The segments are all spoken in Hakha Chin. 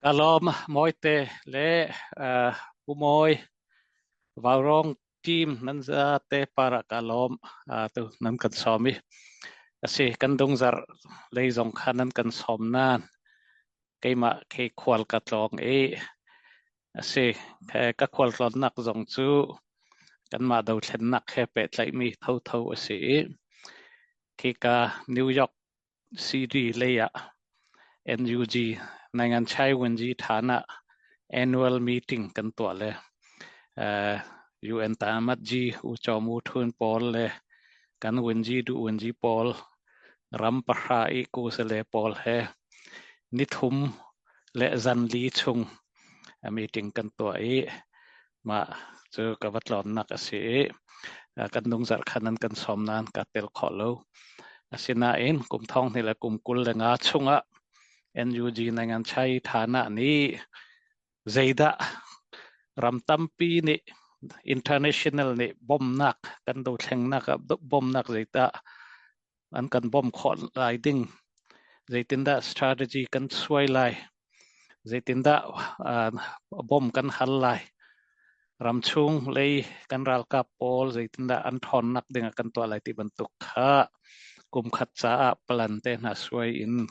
Ka lawm Mawite le Pu Mawi Vaurawng team nan zate par ah ka lawm tu nan kan sawm i asi kan dungzarh lei zong kha nan kan sawm nain keimah khi khual ka tlawng i asi ka khualtlawnnak zong cu kanmah dothlennak he pehtlaihmi thotho a si i khika New York CD lei ah NUG Nanganchai Wenji ṭhan ah annual meeting kan tuah le UN Tamatji U Chaw Mu Htun pawl le kan Wenji duh Wenji pawl ram pahra i kusale pawl he nithum le zanli chung meeting kan tuah i Mah cu ka va tlawnnak a si i kan nungzarh khan an kan sawm nain kaa tel khawh lo. Asinain kum thong hnih le kum 25 chungah NUG Nanganchai Thana nih zeidah ram tampi nih international nih bawmhnak kan dothlengnak ah bawmhnak zeidah an kan bawmh khawh lai ding zeitindah strategy kan suai lai zeitindah bawmh kan hal lai ramchung lei kan ralkap pawl zeitindah an ṭhawnnak ding ah kan tuah lai ti bantuk kha kum khat caah plan te hna suai in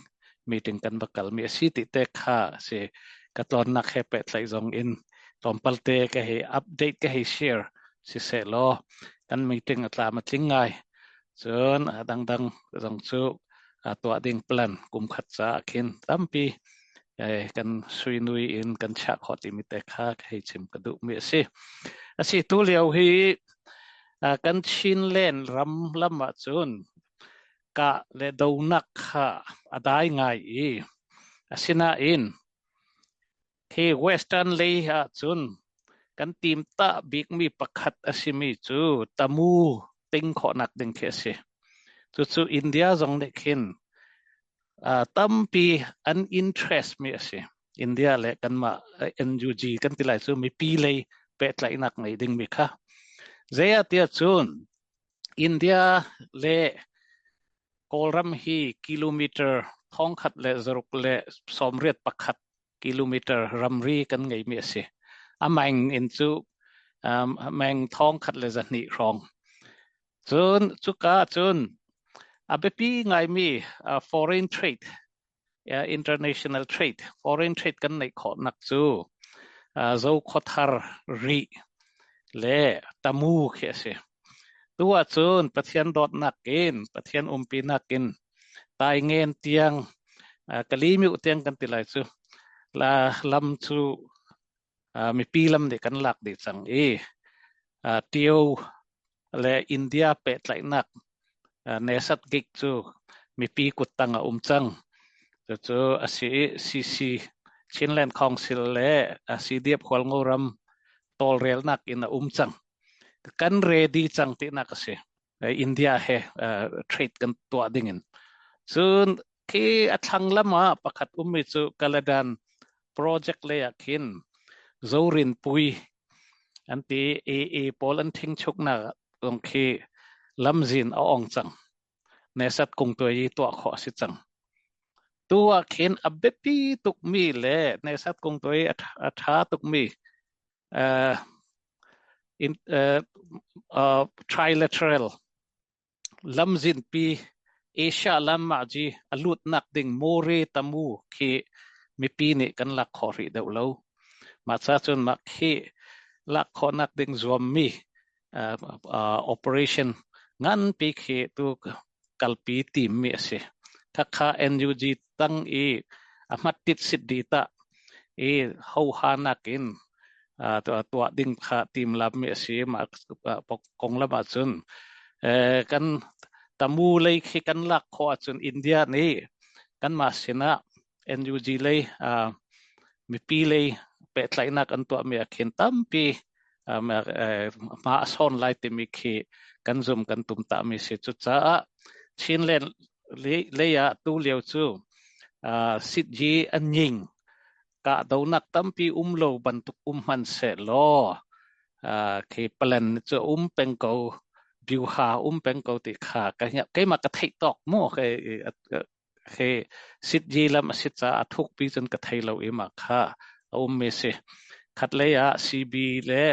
meeting kan va kalmi a si ti te kha si ka tlawnnak he pehtlaih zong in tlawmpal te ka hei update ka hei share siseh law kan meeting a tlam a tling ngai. Cun a dangdang zong cu tuah ding plan kum khat caah khin tampi kan suinui in kan chiah khawh timi te kha ka hei chim ka duhmi a si. A si tu lio hi kan Chinland ram lam ahcun kah le donak kha a dai ngai i asinain Hi Western lei ahcun kan timtah bikmi pakhat a simi cu tamu ting khawhnak ding khi a si. Cucu India zong nih khin tampi an interest mi a si. India le kanmah NUG kan ti lai cu mipi lei pehtlaihnak ngei dingmi kha. Zei ah tiah cun India le Kawlram hi kilometer 1,681 kilometer ramri kan ngeimi a si. A meng in cu meng 1,200 hrawng. Cun cuka cun a biapi ngaimi foreign trade international trade foreign trade kan neih khawhnak cu Zokhawthar Rih le Tamu khi a si. Tu ahcun Pathian dawtnak in Pathian umpinak in Taingen tiang Kalimiu tiang kan ti lai cu la lam cu mipi lam nih kan lak dih cang i Tio le India pehtlaihnak Nesat gig cu mipi kuttang a um cang. Cucu a si i CC Chinland Council le CDF Hualngo ram tawlrelnak in a um cang. Kan ready cang tinak a si. India he trade kan tuah ding in. Cun khi a thlang lam ah pakhat ummi cu Kaladan project lei ah khin Zorin Pui an ti i i pawl an thing chuknak zong khi lamzin a ong cang. Nesat kung tuai i tuah khawh a si cang. Tu ah khin a biapi tukmi le nesat kung tuai a ṭha tukmi in, trilateral lamzinpi Asia lam ah ji a lutnak ding More Tamu khi mipi nih kan lak khawh rih deuh lo. Mah ca cun mah khi lak khawhnak ding zuammi operation nganpi khi tu kalpi timmi a si. Khakha NUG tang i a hmattit sit di ta i hoha nakin tuah ding kha timlammi a si. Mah konglam ahcun kan tamu lei khi kan lak khawh ahcun India nih kanmah sinah NUG lei mipi lei pehtlaihnak an tuahmi ah khin tampi hma a sawn lai timi khi kan zum kan tum tami si. Cucaah Chinland lei ah tu lio cu sityi an nying kahdohnak tampi um lo bantuk um hmanh sehlaw khi plan cu um peng ko biuha um peng ko ti kha keimah ka theih tawk mu. Khi sityi lam a si caah a thukpi cun ka thei lo i mah kha a ummi si. Khatlei ah CB le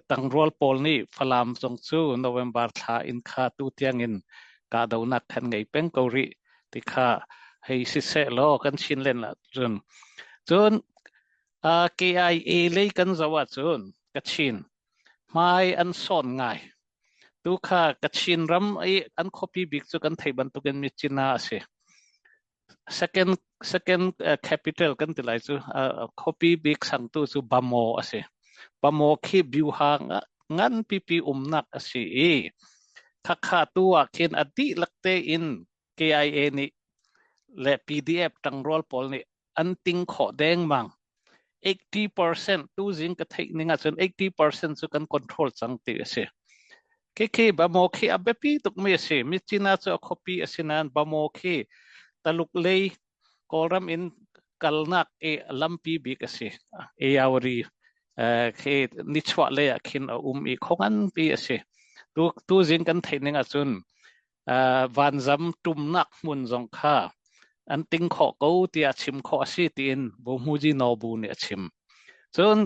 tangrual pawl nih Falam zong cu November thla in kha tu tiangin kahdohnak kan ngei peng ko rih ti kha hei siseh law kan chin len ahcun. Cun KIA lei kan zoh ahcun Kachin hmai an sawn ngai. Tu kha Kachin ram i an khuapi bik cu kan theih bantukin Myitkyina a si. Second second capital kan ti lai cu khuapi bik sangtu cu Bamaw a si. Bamaw khi Byuha ngan pipi umnak a si i khakha tu ah khin a dihlak tein KIA nih le PDF ṭangrual pawl nih an ting khawh dengmang. 80% tuzing ka theih ning ahcun 80% cu kan control cang ti a si. Khikhi Bamaw khi a biapi tukmi a si. Myitkyina cu a khuapi a si nain Bamaw khi Taluk lei Kawlram in kalnak i lampi bik a si. Ayawari khi nichuah lei ah khin a um i khaw nganpi a si. Tu tuzing kan theih ning ahcun vanzam ṭumnak hmun zong kha an ting khawh ko tiah chim khawh a si tiin Bohmuji Nobu nih a chim. Cun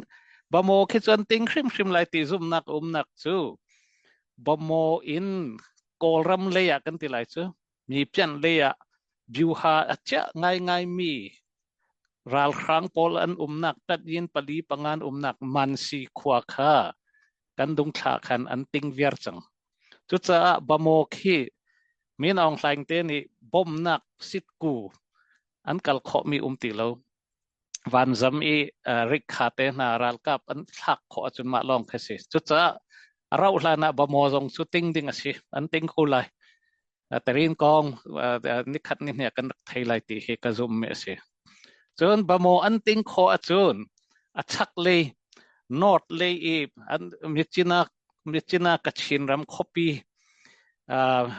Bamaw khi cu an ting hrimhrim lai ti zumhnak umnak cu Bamaw in Kawlram lei ah kan ti lai cu mi pian lei ah byuha a chiah ngaingaimi ralhrang pawl an umnak tatyin pali pangan umnak Mansi khua kha kan dungthla khan an ting viar cang. Cucaah Bamaw khi Min Aung Hlaing te nih bawmhnak sitku an kal khawhmi um ti lo. Vanzam i rikha te hna ralkap an thlak khawh ahcun mah lawng khi si. Cucaah a rauh hlan ah Bamaw zong cu ting ding a si. An ting ko lai. Tarin kong nikhat ni hne kan rak thei lai ti hi ka zummi a si. Cun Bamaw an ting khawh ahcun a chaklei north lei i an Myitkyina Myitkyina Kachin ram khuapi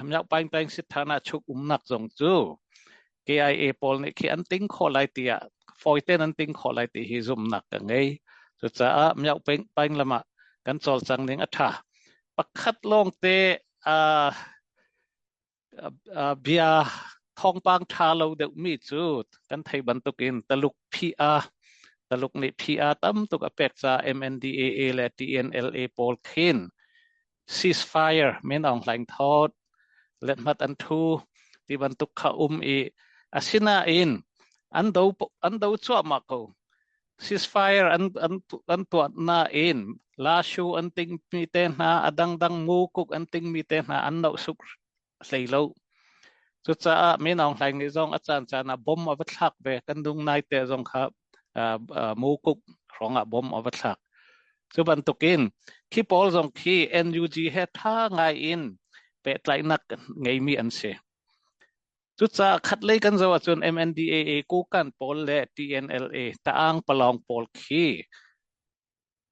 Myaung Paing Paing Sithana chuk umnak zong cu KIA pawl nih khi an ting khawh lai tiah fawi tein an ting khawh lai ti hi zumhnak ka ngei. Cucaah Myaung Paing lam ah kan cawlcang ning a ṭha. Pakhat lawngte bia thawngpang ṭha lo deuhmi cu kan theih bantukin Taluk PR Taluk nih PR tam tuk a pek caah MNDAA le TNLA pawl khin ceasefire Min Aung Hlaing thawt lethmat an thu ti bantuk kha um i asinain an do an do cuahmah ko. Ceasefire an tuah nain Lashu an tingmi te hna, a dangdang mukuk an tingmi te hna an nohsuk hlei lo. Cucaah Min Aung Hlaing nih zong a caancaan ah bom a va thlak ve. Kan dung naite zong kha mukuk hrawng ah bom a va thlak. Cu bantukin khi pawl zong khi NUG he tha ngai in pehtlaihnak ngeimi an si. Cucaah khatlei kan zoh ahcun MNDAA Kukan pawl le TNLA Ta'ang Palawng pawl khi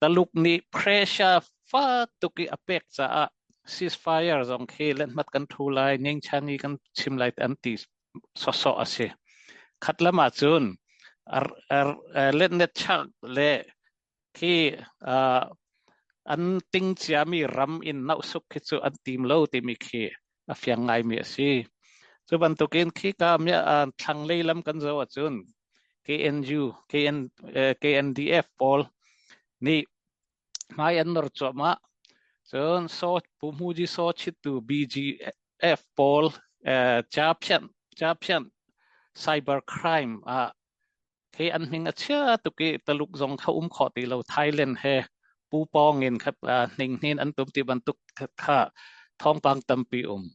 Taluk nih pressure fak tuk i a pek caah ceasefire zong khi lethmat kan thu lai, ningchan i kan chim lai an ti sawsawh a si. Khat lam ahcun letnet chak le khi an ting ciami ram in nauhsuk khi cu an tim lo timi khi a fiang ngaimi a si. Cu bantukin khi ka thlanglei lam kan zoh ahcun KNU, KN, KNDF pawl nih hmai an nor cuahmah. Cun Saw Pu Hmuji Saw chittu BGF pawl ca phianh cyber crime ah Khi an hming a chia tuk i Taluk zong kha um khawh ti lo. Thailand he pupawng in kha hning hnin an tum ti bantuk kha thawngpang tampi um.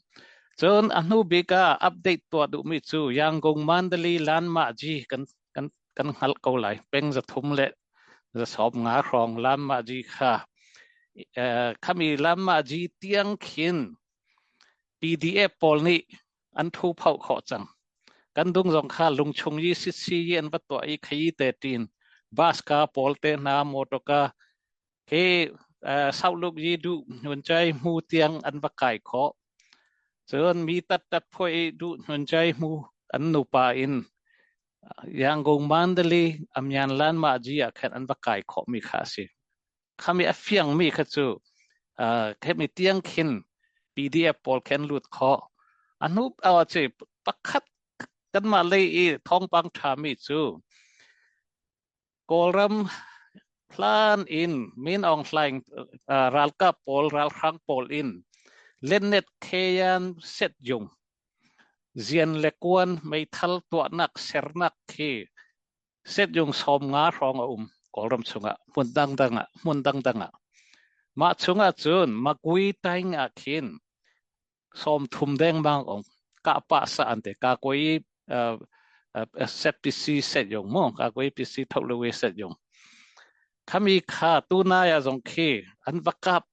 Cun a hnu bik ah update tuah duhmi cu Yangon Mandalay Lanmah Ji kan kan kan hngalh ko lai. Peng 300 le 150 hrawng Lanmah Ji kha khami Lanmah Ji tiang khin PDF pawl nih an thu phoh khawh cang. Kan dung zong kha lungchung i sitsi i an va tuah i khayi te ṭin bus ka pawl te hna motor ka khi sauhluk yi duh hnun chai hmu tiang an va kai khawh. Cun mi tattat phuai i duh hnun chai hmu an nupa in Yangon Mandalay Amyan Lan Ma Ji ah khan an va kai khawh mi kha a si. Khami a fiangmi kha cu khemi tiang khin PDF pawl khen lut khawh. A hnu ci Pakhat kanmah lei i thawngpang ṭhami cu Kawlram hlan in Min Aung Hlaing ralkap pawl ralhrang pawl in Lennet Khayan Setjung zian le kuan meithal tuahnak sernak khi setjung 50 hrawng a um Kawlram chungah hmun dangdang ah hmun dangdang ah. Mah chungah cun Magui Taing ah khin 30 dengmang um ka pa sa an te ka koi set PC set yong mo ka koi PC thok le set yong khami kha tu na ya zong khi an va kap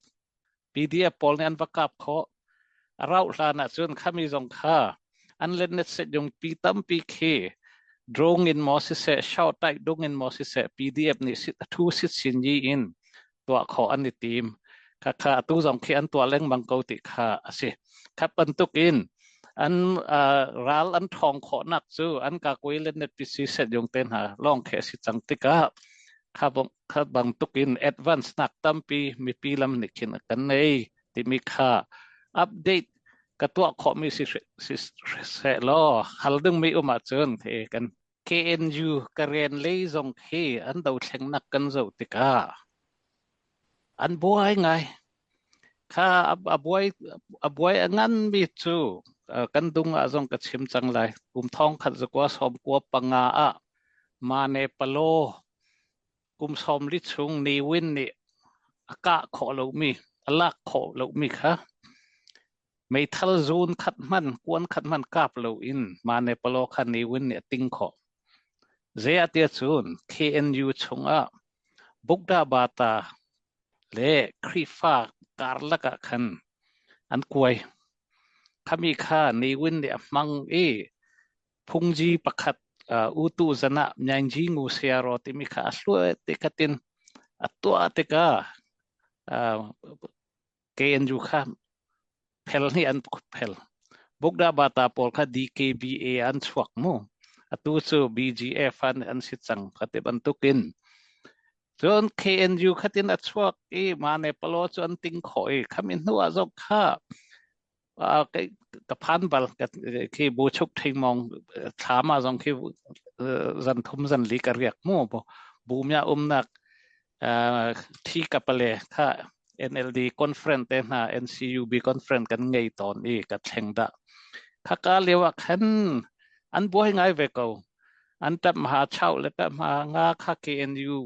PDF pawl nih an va kap kho a rauh hlan ah cun khami zong kha an let set yong pi tampi khi drone in maw siseh short type dung in maw siseh PDF nih sit thu sit sin yi in tuah khawh an i tim. Khakha atu zong khi an tuah lengmang ko ti kha a si. Kha bantuk in an ral an ṭhawng khawhnak cu an kakui le netpc set yung te hna lawng khi a si cang tikah kha bang kha bantuk in advance nak tampi mipi lam nih khin kan nei timi kha update ka tuah khawhmi si si seh law hal dingmi um ahcun kan KNU Karen lei zong khi an dothlengnak kan zoh tikah an buai ngai. Kha a buai a buai a nganmi cu kan dung ah zong ka chim cang lai. Kum thong khat zakua sawm kua panga ah Mane Palo kum 40 chung Ni Win nih a kah khawh lomi, a lak khawh lomi kha Meithal zun khat hmanh, kuan khat hmanh kap loin Mane Palaw kha Ne Win nih a ting khawh. Zei ah tiah cun KNU chungah Bukda Bata le Khrihfa karlak ah khan an kuai. Khami kha Ne Win nih a hmang i phungji pakhat utu zan ah Myaingyi Ngu Sayaraw timi kha a hluai te khatin a tuah tikah KNU kha phel nih an phel. Bukda Bata pawl kha DKBA an chuak mu. Atu cu BGF an an si cang kha ti bantukin. Cun KNU khatin a chuak i Mane Palo cu an ting khawh i khami hnu ah zong kha ka phan bal khi bu chuk thing mong thlam ah zong khi zan thum zan li ka riak mu bu mya umnak thi ka pale kha NLD conference te hna NCUB conference kan ngei tawn i ka thleng dah kha ka lio ah khan an buai ngai ve ko an tap ma chau le tap ma nga kha KNU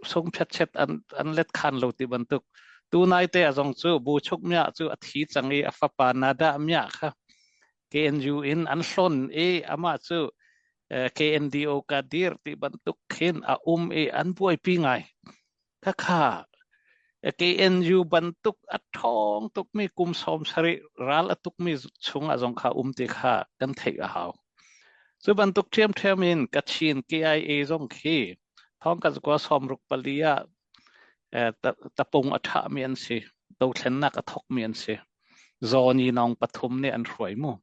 sung phet an an let khan lo ti bantuk tu nai te azong cu bu chuk mya cu a thi cang i a fapa nada mya kha KNU in an hlon i amah cu KNDO ka dir ti bantuk khin a um i an buaipi ngai khakha KNU bantuk a ṭhawng tukmi kum 70 ral a tukmi chung ah zong kha um ti kha kan theih a hau. Cu bantuk ṭhiamṭhiam in Kachin KIA zong khi thong ka zakua 64 ah tapung a ṭhahmi an si. Dothlennak a thawkmi an si. Zaw ni nong pathum nih an hruai mu.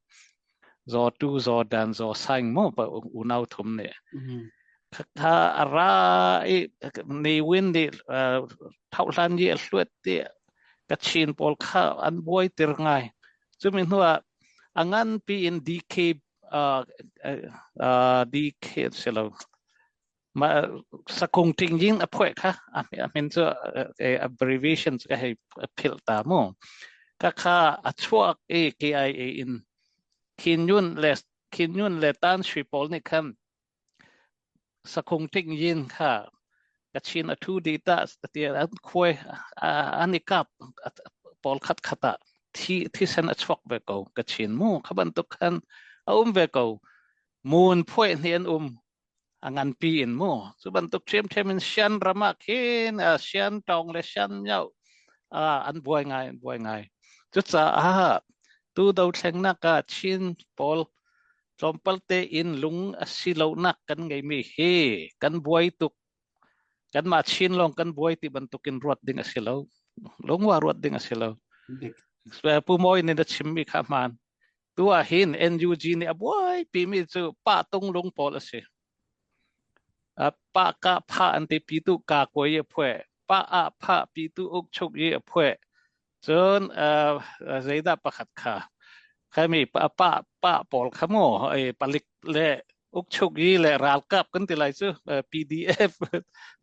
Zaw tu, zaw dan, zaw saing mu pa unau thum nih. Kha a ra i Ne Win nih thohlan i a hluat ti Kachin pawl kha an buai tir ngai. Cumi hnu ah a nganpi in DK DK si lo ma sakung ting yin a phuai kha a min cu abbreviation cu ka hei philh ta mu ka kha a chuak i KIA in Khin Nyunt le Khin Nyunt le Tan Sui pawl nih khan sakung ting yin kha Kachin a thu di ta ti an khuai an i kap pawl khat khat ah thi thisen a chuak ve ko Kachin mu kha bantuk khan a um ve ko mun phuai hni an um a nganpi in mu cu bantuk ṭhiamṭhiam in Shan ram ah khin Shan tawng le Shan myo an buai ngai an buai ngai cucaah tu dothlennak ah Chin pawl tlawmpal tein lung a si lonak kan ngeimi hi kan buai tuk kanmah Chin lawng kan buai ti bantukin ruat ding a si lo lungwa ruat ding a si lo Pu Mawi nih na chimmi kha hmaan Tu ah hin NUG nih a buaipimi cu pa tung lung pawl a si. Pa ka pha an ti pi tu ka kuai a phuai. Pa a pha pi tu uk chuk i a phuai. Cun zeidah pakhat kha. Khami pa pa pa pawl kha mu ai palik le ukchuk yi le ralkap kan ti lai cu PDF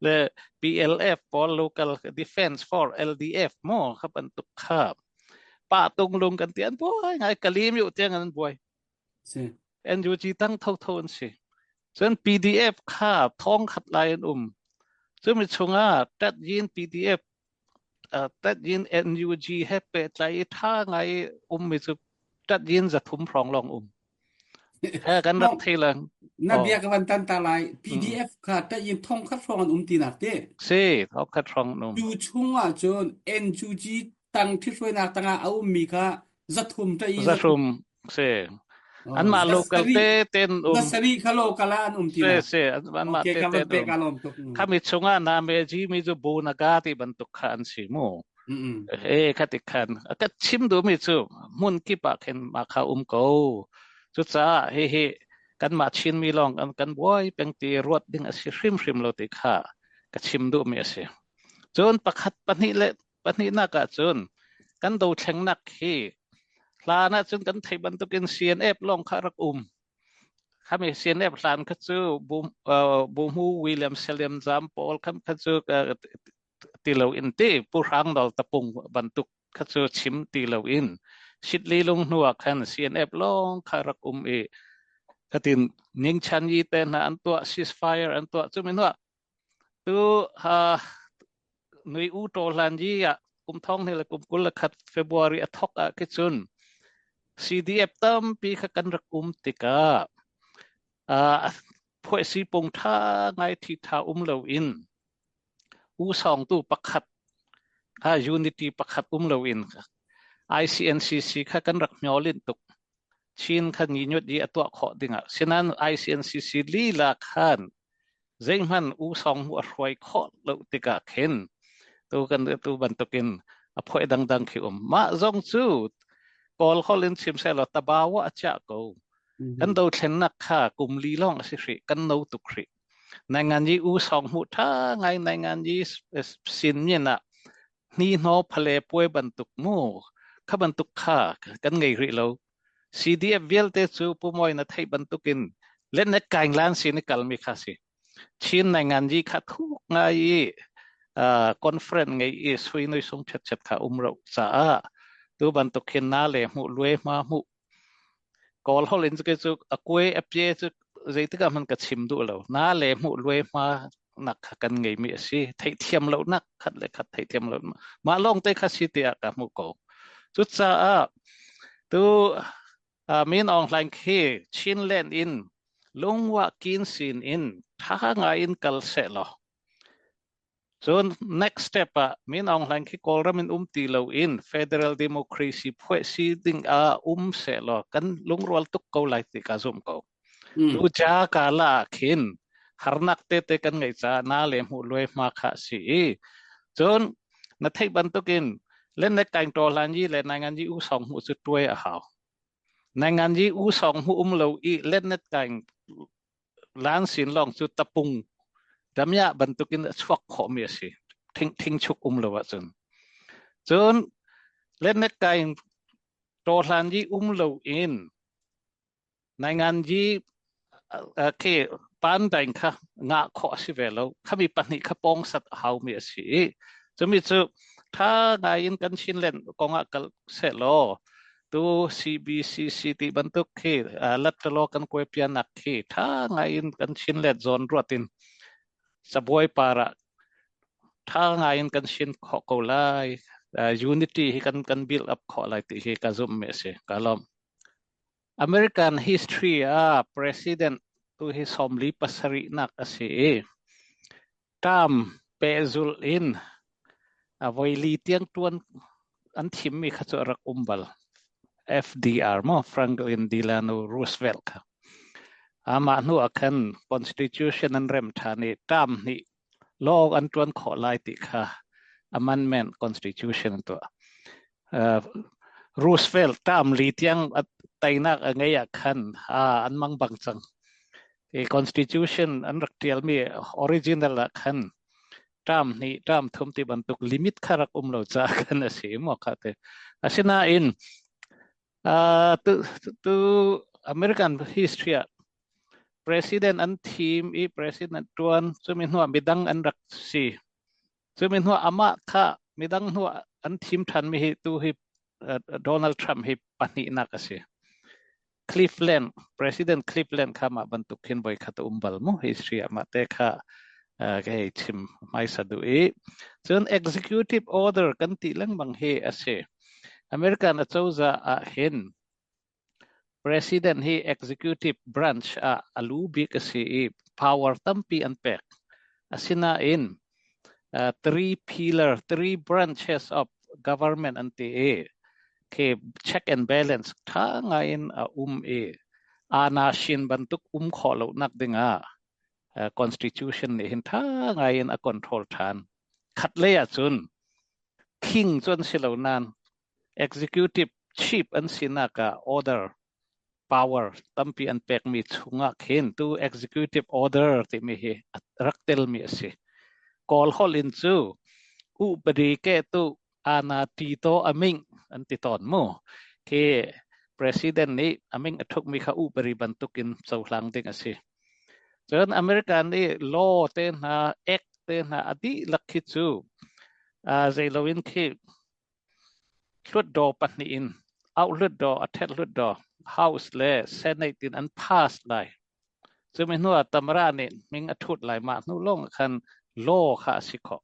le PLF pawl local defense for LDF mu kha bantuk kha pa tung lung kan ti an buai ngai kalim yu tiang an buai. Si. NUG tang tho tho an si. Cun PDF kha thong khat lai an um. Cumi chungah tat yin PDF tat yin NUG he pehtlai i tha ngai ummi cu tat yin 300 hrawng lawng um. He kan rak thei lang. Na bia ka van tan ta lai. PDF kha tat yin thong khat hrawng an um ti nak te. Si, thong khat hrawng an um. Cu chung ah cun NUG tang ṭhithruainak tangah a ummi kha 300 ṭa i 300 si. Anmah local te ten um. 7 kha local ah an um ti Si si anmah te ten um. Khami chungah na me ji mi cu bu na ga ti bantuk kha an si mu. E kha ti khan ka chim du mi cu hmun kip ah khin ma kha um ko. Cucaah hihi kanmah Chinmi lawng kan kan buai peng ti ruat ding a si hrimhrim lo ti kha ka chim duh mi a si. Cun pakhat pahnih le pahnihnak ah cun kan dothlengnak hi hlan ah cun kan theih bantukin CNF lawng kha rak um. Khami CNF hlan kha cu Buhmu William Seliam Zam pawl kha kha cu ti lo in ti Pu Hrang Nawl Tapung bantuk kha cu chim ti lo in Sitli lung hnu ah khan CNF lawng kha rak um i khatin Ningchan yi te hna an tuah ceasefire an tuah cumi hnu ah Tu nui u ṭaw hlan yi ah kum thong hnih le kum 21 February a thok ah khi cun CDF tampi kha kan rak um tikah phuaisi pung ṭha ngai thi ṭha um loin u sawngtu pakhat kha unity pakhat um loin ICNCC kha kan rak hmiolin tuk. Chin kha ni nyut i a tuah khawh dingah. Sinan ICNCC lila khan zeihmanh u song mu a hruai khawh lo tikah khin tu kan tu bantukin a phoih dangdang khi um mah zong cu kawl holh in chim selaw tabawa a chiah ko kan dothlennak kha kum li lawng a si hrih kan no tuk hrih nai ngan yi u song mu tha ngai nai ngan yi sin min ah hni hno phale puai bantuk mu kha bantuk kha kan ngei rih lo CDF vialte cu pumawi na theih bantukin letnet kaing lan sin i kalmi kha si. Chin nainganyi kha thuk ngai i conference ngei i sui nui sung chet chet kha um ro caah tu bantuk hin na le hmuh lue hma hmuh kawl hol in cu cu a kue a pye cu zeitik ah hman ka chim duh lo na le hmuh lue hma nak kha kan ngeimi a si theihthiam lo nak khat le khat theihthiam lo mah lawng te kha si tiah ka hmuh ko cucaah tu Min Aung Hlaing khi Chinland in lungwa kin sin in tha ngai in kal seh law cun next step ah Min Aung Hlaing khi Kawlram in um ti lo in federal democracy phuai si ding ah um seh law kan lungrual tuk ko lai ti ka zum ko Tu ca kala ah khin harnak tete kan ngeih caah na le hmuh luai hma kha a si i cun na theih bantukin le na kaing ṭaw hlan yi le nai ngan yi u song hmuh cu tuai a hau. Nai ngan yi u song hmuh um lo i let net kaing lan sin lawng cu tapung damya bantukin a chuak khawhmi a si. Thing thing chuk um lo ahcun. Cun let net kaing ṭaw hlan yi um lo in Nainganyi khi pandaing kha ngah khawh a si ve lo. Khami pahnih kha pawngsat a haumi a si i cumi cu tha ngai in kan Chinland kong ah kal sehlaw tu CBCC ti bantuk khi lattalaw kan kuaipianak khi tha ngai in kan Chinland zawn ruat in cabuai par ah tha ngai in kan sin khawh ko lai. Unity hi kan kan build up khawh lai ti hi ka zumh mi a si. Ka lawm. American history ah president tu hi 47 nak a si i term pehzulh in a voili tiang tuan an thimmi kha cu a rak um bal. FDR maw Franklin Delano Roosevelt kha. Amah hnu ah khan constitution an rem ṭhan i term hnih lawng an ṭuan khawh lai ti kha amendment constitution an tuah. Roosevelt term li tiang teinak a ngei ah khan an mang bang cang. I constitution an rak ṭialmi original ah khan term hnih term thum ti bantuk limit kha rak um lo caah khan a si maw kha te. Asinain Tu American history ah president an thim i president tuan cumi hnuah midang an rak si. Cumi hnuah amah kha midang hnuah an thim ṭhanmi hi tu hi Donald Trump hi pahnihnak a si. Cleveland, President Cleveland kha mah bantuk khin voikhat a um bal mu history ah mah te kha ka hei chim hmaisa duh i cun executive order kan ti lengmang hi a si. American acozah ah hin President hi executive branch ah a lu bik a si i power tampi an pek. Asinain three pillar, three branches of government an ti i khi check and balance ṭha ngai in a um i anashin bantuk um khawh lonak dingah constitution nih hin ṭha ngai in a control ṭhan. Khat lei ahcun king cu an si lo nain executive chief an sinak ah order power tampi an pekmi chungah khin tu executive order timi hi rak telmi a si. Kawl holh in cu upadi ke tu ana ti to aming an ti tawn mu. Khi president nih aming a thukmi kha upari bantukin cohlang ding a si. Cun American nih law te hna act te hna a dihlak khi cu zei loin khi Hlutdaw pahnih in auh-hlutdaw, a ṭhet-hlutdaw, House le Senate in an pass lai. Cumi hnu ah Tamara nih hming a ṭhut lai. Mah hnu lawng ah khan law kha a si khawh.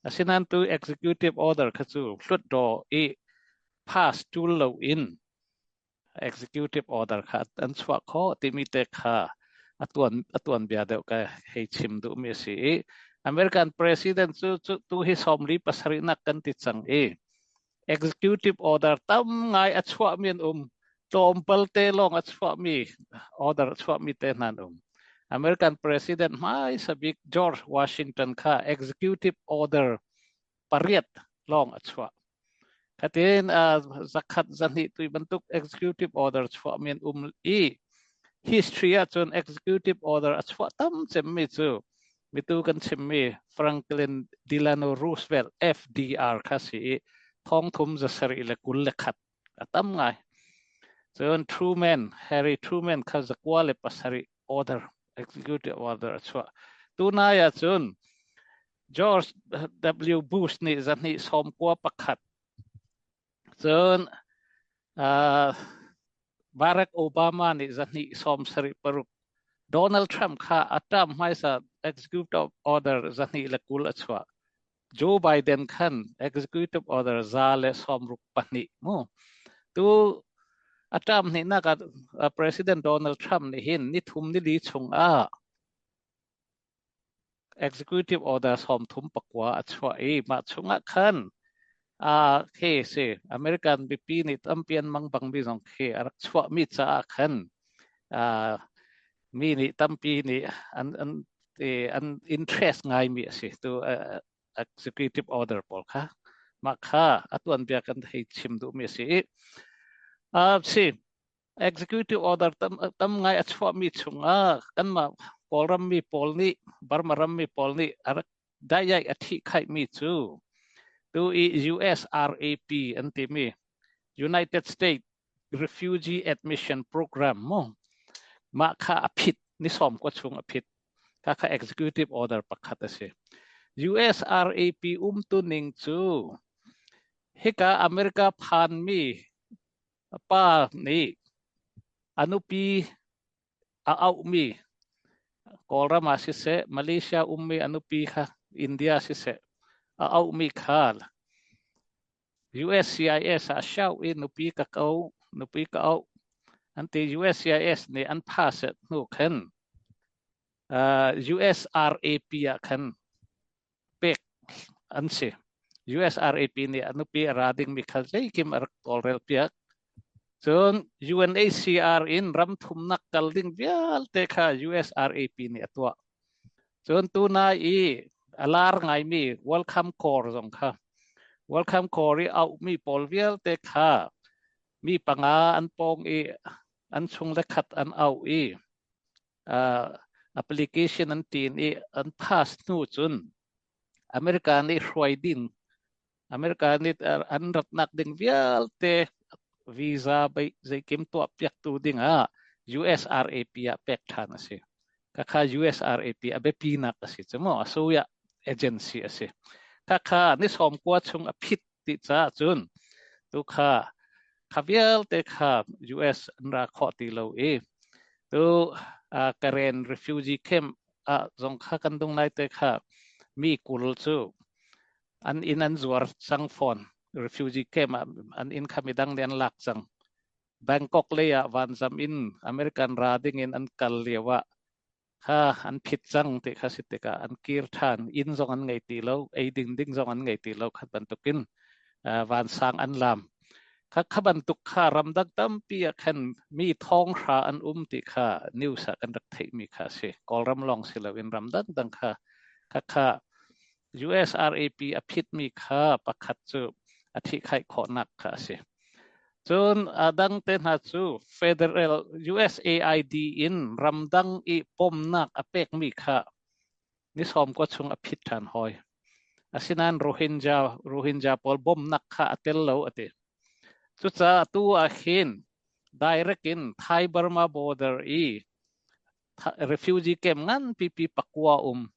Asinain tu executive order kha cu hlutdaw i pass ṭul loin executive order kha an chuah khawh timi te kha a tuanbia deuh ka hei chim duhmi a si i American president cu tu hi 47 nak kan ti cang i executive order tam ngai a chuahmi an um, tlawmpal te lawng a chuahmi order a chuahmi te hna an um. American president hmaisa bik George Washington kha executive order pariat lawng a chuah. Khatin zakhat zahnih tui bantuk executive order chuahmi an um i history ahcun executive order a chuah tam cemmi cu mitu kan chimmi Franklin Delano Roosevelt FDR kha si i thongthum 721 a tam ngai. Cun Truman, Harry Truman kha 97 order, executive order a chuah. Tunai ahcun George W. Bush nih 291, cun Barack Obama nih 276, Donald Trump kha a term hmaisa executive order 220 a chuah. Joe Biden khan executive order 162 mu. Tu a term hnihnak ah President Donald Trump nih hin ni thum ni li chung ah executive order 39 a chuah i mah chungah khan khi si American mipi nih tampi an mang bangmi zong khi a rak chuahmi caah khan mi nih tampi nih an an an interest ngaimi a si tu executive order pawl kha. Mah kha a tuanbia kan hei chim duhmi a si i si executive order tam, tam ngai a chuahmi chungah kanmah Kawlram mi pawl nih, Burma ram mi pawl nih a rak daiai a thih khaihmi cu tu i USRAP an timi United States Refugee Admission Program mu, mah kha a phit, ni sawm kwa chung a phit kha kha executive order pakhat a si. USRAP umtu ning cu hika America phanmi pa nih a nupi a auhmi Kawlram ah siseh, Malaysia ummi a nupi kha India siseh, a auhmi kha USCIS ah shout i nupi ka ko, nupi ka auh an ti. USCIS nih an pass hnu khan USRAP ah khan pek an si. USRAP nih a nupi a ra dingmi kha zeikim a rak tawlrel piak. Cun UNHCR in ram thumnak kal ding vialte kha USRAP nih a tuah. Cun tunai i a lar ngaimi Welcome Corps zong kha, Welcome Corps i auhmi pawl vialte kha mi panga an pawng i an chung le khat an auh i application an tin i an pass hnu cun America nih hruai ding, America nih an ratnak ding vialte. visa zeikim tuah piaktu dingah USRAP ah pek ṭhan a si. Khakha USRAP a biapinak a si cu mu. Asuya agency a si. Khakha ni 90 chung a phit ti caah cun tu kha kha vialte kha US an ra khawh ti lo i tu Karen refugee camp ah zong kha kan dung lai te kha mi 20 cu an inn an zuar cang fawn. Refugee camp ah an inn kha midang nih an lak cang. Bangkok lei ah vanzam in American ra ding in an kal lio ah kha an phit cang ti kha si tikah an kir ṭhan. Inn zong an ngei ti lo, ei ding ding zong an ngei ti lo khat bantukin vansang an lam. Kha kha bantuk kha ramdang tampi ah khan mi thong hra an um ti kha news ah kan rak theihmi kha a si. Kawlram lawng si loin ramdang dang kha kha kha USRAP a phitmi kha pakhat cu a ṭhihkhaih khawhnak kha a si. Cun a dang te hna cu federal USAID in ramdang i bawmhnak a pekmi kha ni 90 chung a phit ṭhan hawi. Asinain Rohingya pawl bawmhnak kha a tel lo a ti. Cucaah atu ah hin direct in Thai Burma border i refugee camp nganpipi pakua um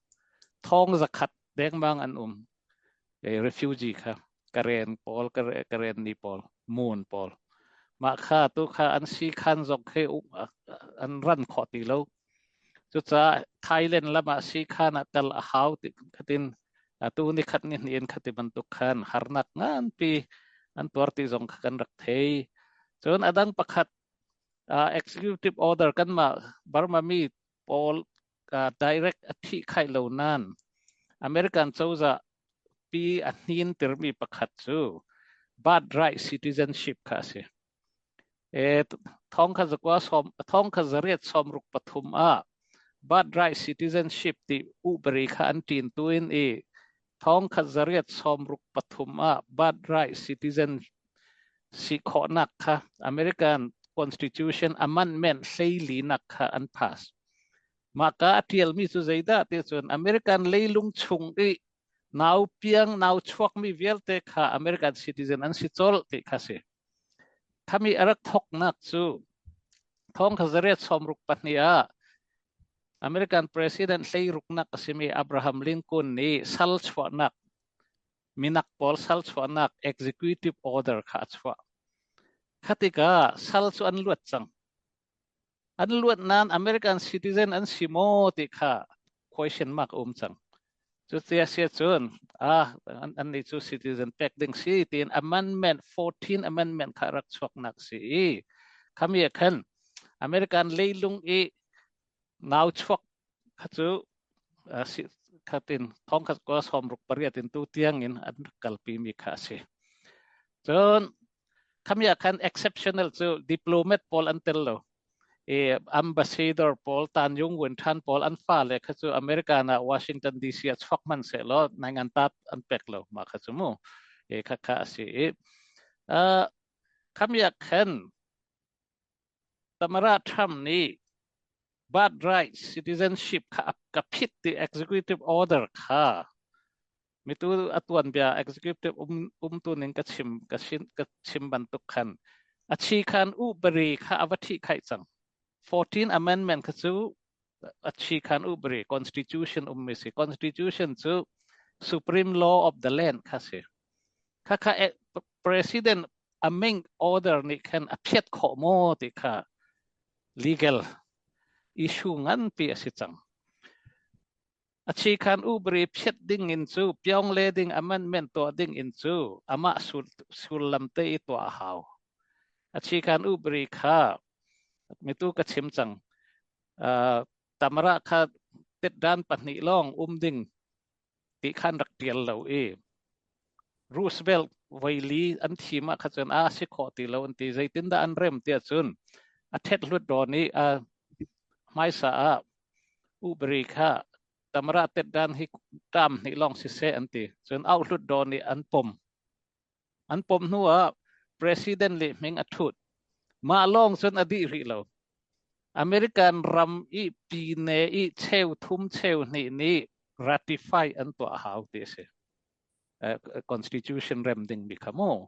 thong 100 dengmang an um. Refugee kha Karen pawl, Karen ni pawl, Moon pawl. Mah kha tu kha an si khan zong khi an ran khawh ti lo. Cucaah Thailand lam ah si khan ah kal a hau ti khatin atu ni khat ni hnih in khati bantuk khan harnak nganpi an tuar ti zong kha kan rak thei. Cun adang pakhat executive order kanmah Burma mi pawl direct a thih khai lo nain American cozah pi a hnin tirmi pakhat cu birthright citizenship kha a si. E, thong kha zakua som thong kha 863 ah birthright citizenship ti uberi kha an ṭin tuin i thong kha 863 ah birthright citizen si khawhnak kha American Constitution Amendment 14nak kha an pass. Mah ka a ṭialmi cu zeidah ti cun American leilung chung i nau piang nau chuakmi vialte kha American citizen an si colh ti kha si. Khami a rak thoknak cu thong kha 862 ah American President hleiruknak a simi Abraham Lincoln nih sal chuahnak minak pawl sal chuahnak executive order kha a chuah. Kha tikah sal cu an luat cang. An luat nain American citizen an si maw ti kha question mark a um cang. Cuti a si ahcun ah an nih cu citizen pek ding si tiin amendment 14 amendment kha rak chuaknak si i khami ah khan American leilung i nau chuak kha cu khatin thong khat ko 68 in tu tiang in an rak kalpi mi kha a si. Cun khami ah khan exceptional cu diplomat pawl an tel lo. I ambassador pawl Tan Yung Win Than pawl an fale kha cu American ah Washington DC ah chuak hmanh seh law nai ngan tat an pek lo ma kha cu mu. E kha kha a si i khami ah khan Tamara Trump nih birthright citizenship kha ka phit ti executive order kha mitu a tuanbia executive umtu ning ka chim ka sin ka chim bantuk khan a chi khan ubari kha a va thi khai cang. 14 amendment kha cu a chi khan ubari constitution ummi si. Constitution cu supreme law of the land kha si. Kha kha president aming order nih khan a phiat khawh maw ti kha legal issue nganpi a si cang. A chi khan ubri phiat ding in cu pyong le ding amendment tuah ding in cu amah sullam te i tuah a hau. A chi khan ubri kha mitu ka chim cang. Tamara kha tetdan pahnih lawng um ding ti khan rak tial lo i Roosevelt voili an thim ah kha cun a si khawh ti lo an ti. Zeitindah an rem tiah cun a thet hlut dawn i a hmaisa ah ubri kha tamara tetdan hi tam hnih lawng siseh an ti. Cun auh hlut dawn i an pom. An pom hnu ah president le hming a thut. Mah lawng cun a dih rih lo. American ram i pine i cheu thum cheu hnih nih ratify an tuah hau ti a si. Constitution rem ding mi kha mu.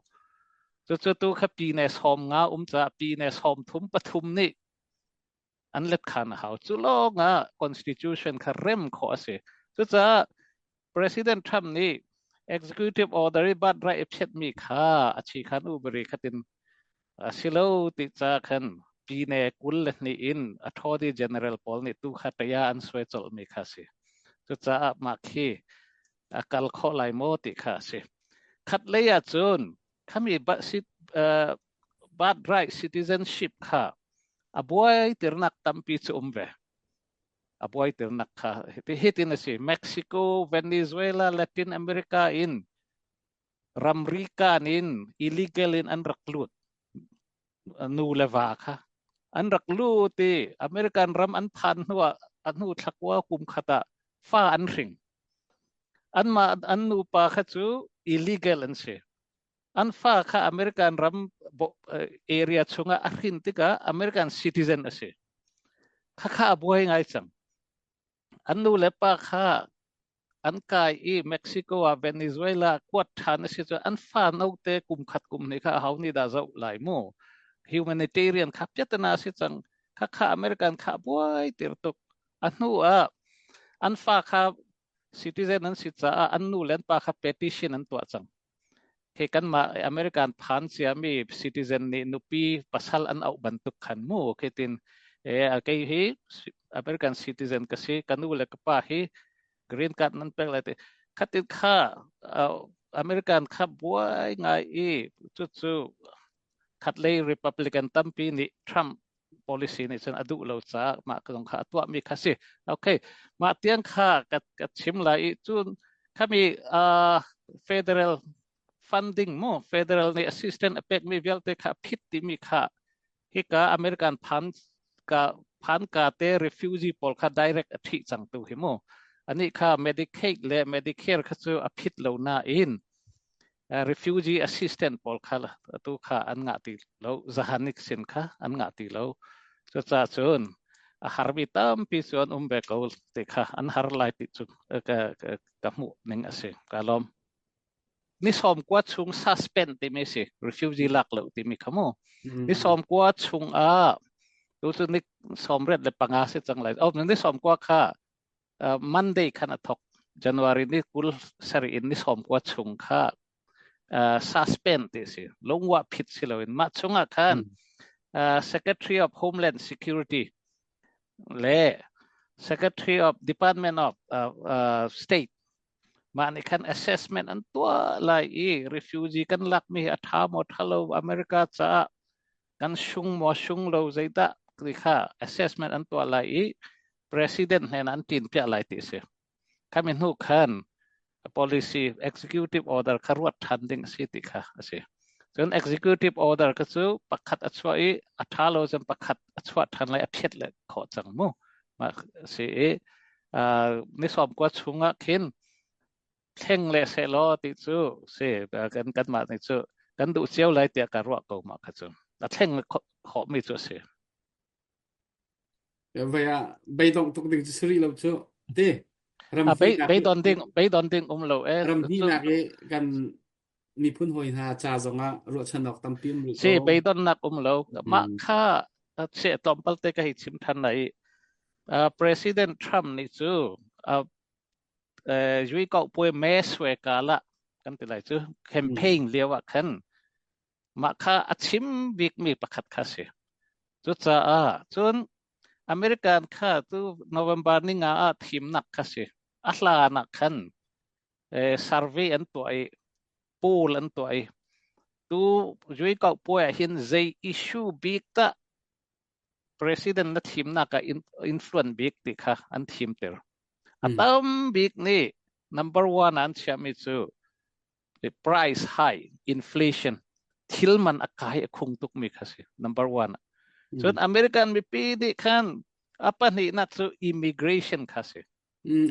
Cucu tu kha pine 50 um caah pine 33 nih an let khan a hau. Cu lawng ah constitution kha rem khawh a si. Cucaah President Trump nih executive order i birthright i phiatmi kha a chi khan ubari khatin a si lo ti ca khan pine 22 in attorney general pawl nih tu kha taya an suai colhmi kha si. Cucaah mah khi a kal khawh lai maw ti kha a si. Khat lei ah cun khami birthright citizenship kha a buai tirnak tampi cu um ve. A buai tirnak kha hitin a si. Mexico, Venezuela, Latin America in ramri kan in illegal in an rak lut. Nu le va kha an rak lut i American ram an phan hnuah a hnu thlakua kum khat ah fa an hring. Anmah an nupa kha cu illegal an si. An fa kha American ram area chungah a hrin tikah American citizen a si. Khakha a buai ngai cang. An nu le pa kha an kai i Mexico ah Venezuela kuat ṭhan a si cu an fa note kum khat kum hnih kha aho nih dah zoh lai mu. Humanitarian kha piatana a si cang. Khakha American kha buai tir tuk. A hnu ah an fa kha citizen an si caah an nu le an pa kha petition an tuah cang. Hi kanmah American phan ciami citizen nih nupi pasal an auh bantuk khan mu khi tin kei hi American citizen ka si ka nu le ka pa hi green card nan pek lai ti khatin kha American kha buai ngai i cucu khatlei Republican tampi nih Trump policy nih cun a duh lo caah mah zong kha a tuahmi kha si. Okay, mah tiang kha ka, ka chim lai i cun khami uh, federal funding mu federal nih assistant a pekmi vialte kha phit timi kha hika American phan ka phan ka te refugee pawl kha direct a thih cang tu hi mu ani kha Medicaid le Medicare kha cu a phit lo nain refugee assistant pawl kha atu kha an ngah ti lo zahanik sin kha an ngah ti lo cucaah cun a harmi tampi cu an um ve ko ti kha an har lai ti cu ka, ka, ka hmuh ning a si ka lawm ni 90 chung suspend timi si refugee lak lo timi kha mu ni 90 chung ah tu cu ni 85 si cang lai oh ni 90 kha Monday khan a thawk. January ni 27 in ni 90 chung kha suspend ti si. Lungwa phit si loin mah chungah khan Secretary of Homeland Security le Secretary of Department of State mah nih khan assessment an tuah lai i refugee kan lakmi hi a ṭha maw ṭha lo America caah kan sung maw sung lo zeidah ti kha assessment an tuah lai i president hnen an ṭin piah lai ti si. Khami hnu khan policy executive order kha ruat ṭhan ding a si ti kha a si. Cun executive order kha cu pakhat a chuah i a ṭha lo cun pakhat a chuah ṭhan lai a phiat le khawh cang mu. Mah si i ni 90 chungah khin thleng le sehlaw ti cu si kan kanmah nih cu kan duh cio lai tiah ka ruah ko mah kha cu. A thleng khawhmi cu a si. Vai ah beidongh tuk ding cu si rih lo cu. Ti ram hnihnak Beidon ding beidon ding um lo e. Ram hnihnak i kan miphun hawi hna ca zongah ruahchan awk tampi um rih ko. Si beidonnak um lo. Mah kha che tlawmpal te ka hei chim than lai. President Trump nih cu yui kau puai me swe ka la kan ti lai cu campaign lio ah khan Mah kha a chim bikmi pakhat kha a si. Cucaah cun American kha tu November ni nga ah thimnak kha si. A hlan ah khan survey an tuah i poll an tuah i tu Yui Kau Puai ah hin zei issue bik dah president na thimnak ah influence bik ti kha an thimter. A tam bik nih number one an chiahmi cu the price high inflation thil man a kai a khung tuk mi kha si number one cun American mipi nih khan a pahnihnak cu immigration kha si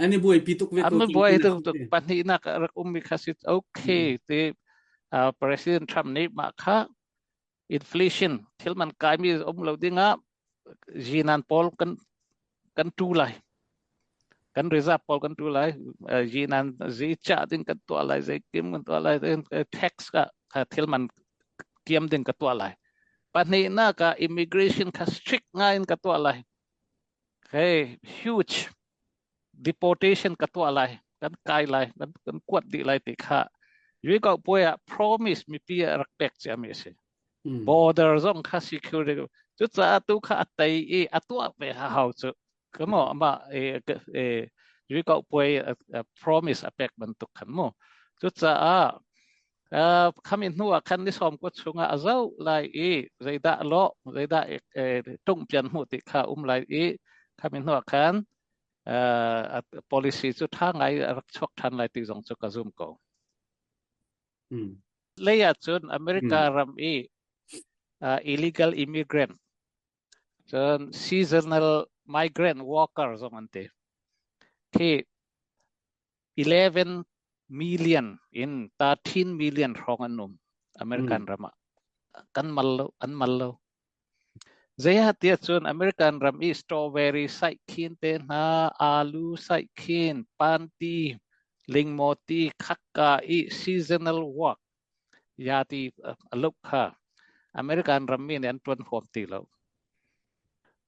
An i buaipi tuk ve ko an buai tuk tuk pahnihnak a rak ummi kha si okay ti President Trump nih mah kha inflation thil man kaimi um lo dingah zinan pawl kan kan tu lai kan reserve pawl kan tu lai zinan zi cha ding kan tuah lai zeikim kan tuah lai tax ka thil man kiam ding ka tuah lai. Pahnihnak ah immigration kha strict ngai in ka tuah lai. Hey, huge deportation ka tuah lai, kan kai lai, kan kuat dih lai ti kha Yui puai ah promise mipi ah rak pek ciami a si. Border zong kha security cucaah tu kha a tei i a tuah ve hau cu kamo ama e e Yui puai promise a pek bantuk khan mu. Cucaah khami hnu ah khan ni sawm ko chungah a zoh lai i zeidah lawh zeidah tungpian hmuh ti kha um lai i khami hnu ah khan policy cu ṭha ngai a rak chuak ṭhan lai ti zong cu ka zum ko. Lei ah cun America ram i illegal immigrant cun seasonal migrant worker zong an ti. Khi 11 million in 13 million hrawng an um American ram ah. Kan mal lo, an mal lo. Zeihatiah cun American ram i strawberry saikhin te hna, alu saikhin, panti, lingmawti, khakka i seasonal work ya ti a luk kha American rammi nih an ṭuan huam ti lo.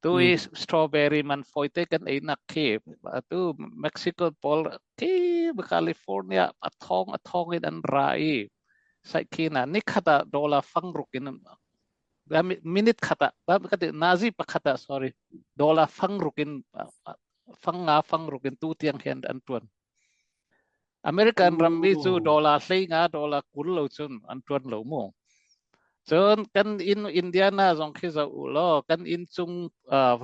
Tu i strawberry man fawite kan ei nak khi atu Mexico pawl khi California a thong a thong in an ra i saikhin ah nikhat ah dollar fang ruk in minute khat ah nazi pakhat ah sorry dollar fang ruk in fang nga fang ruk in tu tiang hian an ṭuan. American rammi cu dollar 15 dollar 20 lo cun an ṭuan lo mu. Cun kan inn Indiana zong khi zoh u law kan inn cung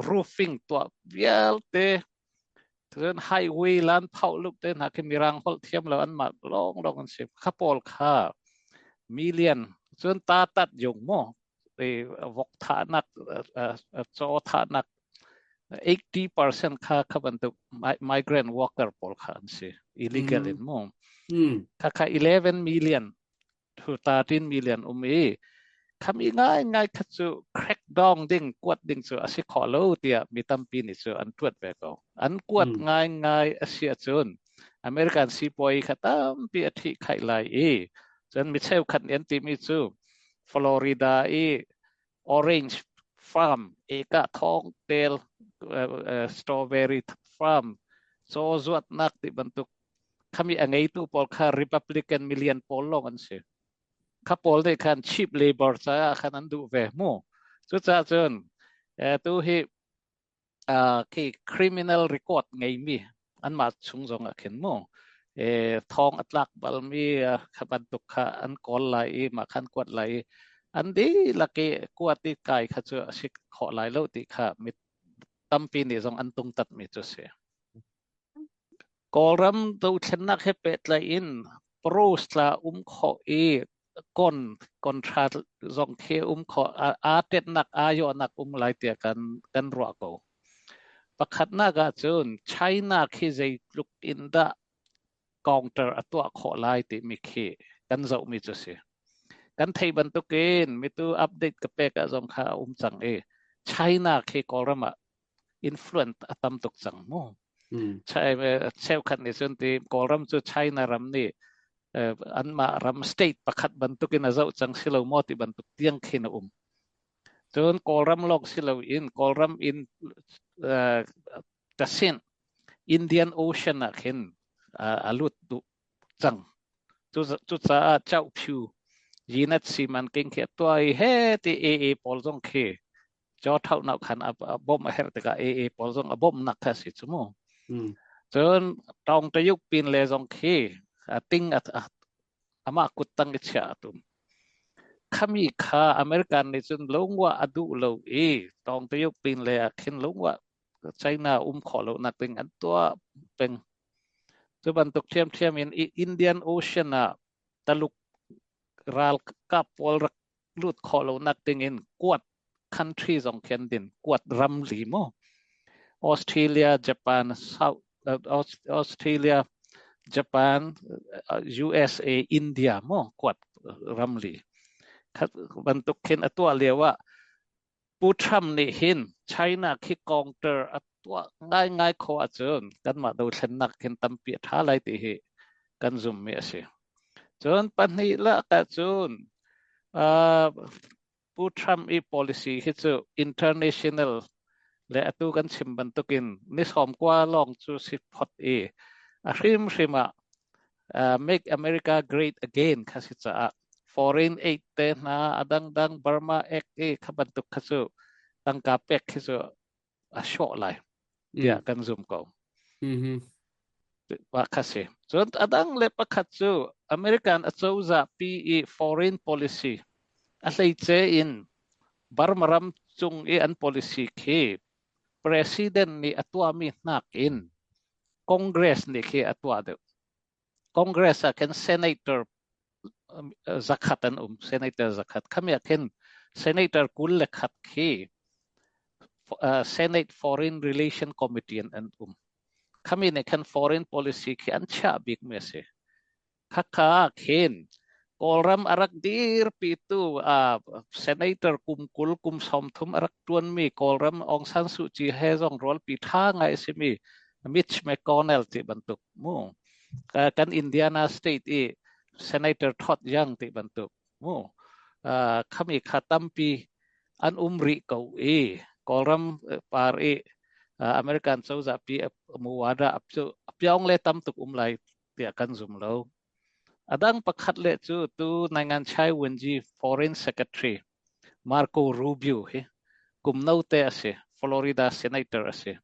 roofing tuah vialte cun highway lan phauh luk te hna khi mirang holh thiam lo anmah lawng lawng an si. Kha pawl kha million cun ta tat yung mu vok thahnak caw thahnak 80% kha kha bantuk migrant worker pawl kha an si illegal in mu kha kha 11 million to 13 million um i khami ngai ngai kha cu crack down ding kuat ding cu a si khawh lo tiah mi tampi nih cu an tuat ve ko an kuat ngai ngai a si ahcun American sipuai kha tampi a thih khaih lai i cun mi cheukhat nih an timi cu Florida i orange farm eka thawng tel strawberry farm caw zuatnak ti bantuk khami a ngeitu pawl kha Republican million pawl lawng an si. Kha pawl nih khan cheap labor caah khan an duh ve mu. Cucaah cun tu hi khi criminal record ngeimi anmah chung zong ah khin mu thong a tlak balmi kha bantuk kha an kawl lai i mah khan kuat lai i an dihlak i kuat i kai kha cu a si khawh lai lo ti kha mi tampi nih zong an tungtatmi cu a si. Kawlram dothlennak he pehtlaih in pros tla um khawh i kon kontra zong khi um khawh aa tetnak aa yawhnak um lai tiah kan kan ruah ko. Pakhatnak ahcun China khi zeitluk in dah counter a tuah khawh lai timi khi kan zohmi cu si. Kan theih bantukin mitu update ka pek ah zong kha a um cang i China khi Kawlram ah influence a tam tuk cang mu. Cheukhat nih cun ti Kawlram cu China ram nih anmah ram state pakhat bantukin a zoh cang si lo maw ti bantuk tiang khin a um. Cun Kawlram lawng si loin Kawlram in tasin Indian Ocean ah khin a lut duh cang. Cucaah Chauhpyu Yinat Siman king khi a tuah i he ti AA pawl zong khi Caw ṭhauhnak khan a bawmh a herh tikah AA pawl zong a bawmhnak kha a si cu mu. Cun tawng tayuk pin le zong khi a ting amah kuttang i chiah a tum. Khami kha American nih cun lungwa a duh lo i tawng tayuk pin le ah khin lungwa China um khawh lo nak ding an tuah peng. Cu bantuk ṭhiamṭhiam in Indian Ocean ah Taluk ralkap pawl rak lut khawh lonak ding in kuat country zong khi an din kuat ramli mu Australia Japan South Australia Japan USA India mu kuat ramli khat bantuk khin a tuah lio ah Pu Trump nih hin China khi counter a tuah ngaingai khawh ahcun kanmah dothlennak khin tampi a ṭha lai ti hi kan zummi a si. Cun pahnih lak ahcun. Pu Trump i policy hi cu international le atu kan chim bantukin ni 90 lawng cu si phot i a hrimhrim ah Make America Great Again kha si caah foreign aid te hna a dangdang Burma Act i kha bantuk kha cu tangka pek khi cu a hrawh lai tiah kan zum ko. Mah kha si. Cun a dang le pakhat cu American acozah pi i foreign policy a hleice in Burma ram cung i an policy khi president nih a tuahmi hnak in Congress nih khi a tuah deuh. Congress ah khin senator 100 an um, senator 100. Khami ah khin senator 21 khi Senate Foreign Relation Committee in an um. Khami nih khan foreign policy khi an chiah bikmi a si. Khakha khin Kawlram a rak dirpitu senator kum 20 kum 30 a rak ṭuanmi Kawlram Aung San Suu Kyi he zong rualpi ṭha ngai a simi Mitch McConnell ti bantuk mu kan Indiana state i Senator Todd Young ti bantuk mu khami kha tampi an um rih ko i Kawlram par i American cozah pi muwada cu pyong le tam tuk um lai tiah kan zum lo. A dang pakhat le cu tu Nangan Chai Wenji Foreign Secretary Marco Rubio hi kum note a si, Florida Senator a si.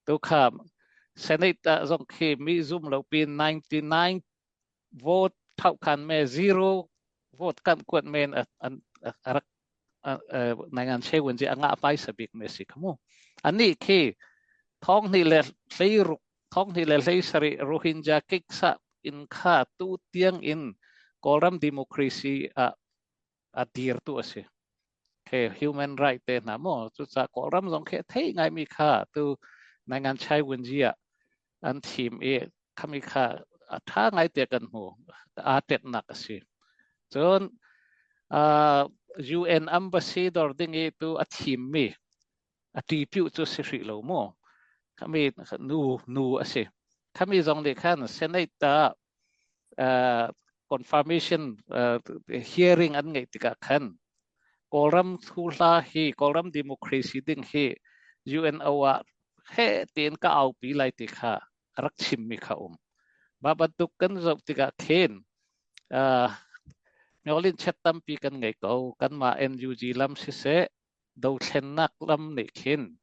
Tukha Senate ah zong khi mi zum lo pin 99 vote thauhkhan me zero vote kan kuat men an rak nangan chewun ji anga paisa bik me si khamu ani khi thong ni le hlei ruk thong ni le hlei sari Rohingya kiksa in kha tu tiang in Kawlram democracy a a dirtu a si. He human right te hna maw cucaah Kawlram zong khi a thei ngaimi kha tu Nangan Chai Wunji ah an thim i khami kha a tha ngai te kan hmu aa tetnak a si. Cun uh, UN ambassador ding i tu a thimmi a ṭipiu cu si hrih lo mu. Khami nu nu a si. Khami zong nih khan Senate ah confirmation hearing an ngeih tikah khan Kawlram thuhla hi Kawlram democracy ding hi UNO ah he tiin ka aupi lai ti kha a rak chimmi kha um. Mah bantuk kan zoh tikah khin Myolin chet tampi kan ngei ko. Kanmah NUG lam siseh dothlennak lam nih khin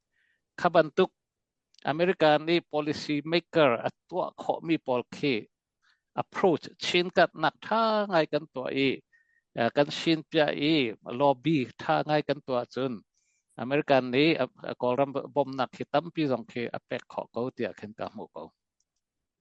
kha bantuk America nih policy maker a tuah khawhmi pawl khi approach chinkatnak ṭha ngai kan tuah i kan sinpiah i lobby ṭha ngai kan tuah cun American nih Kawlram bawmhnak khi tampi zong khi a pek khawh ko tiah khin ka hmuh ko.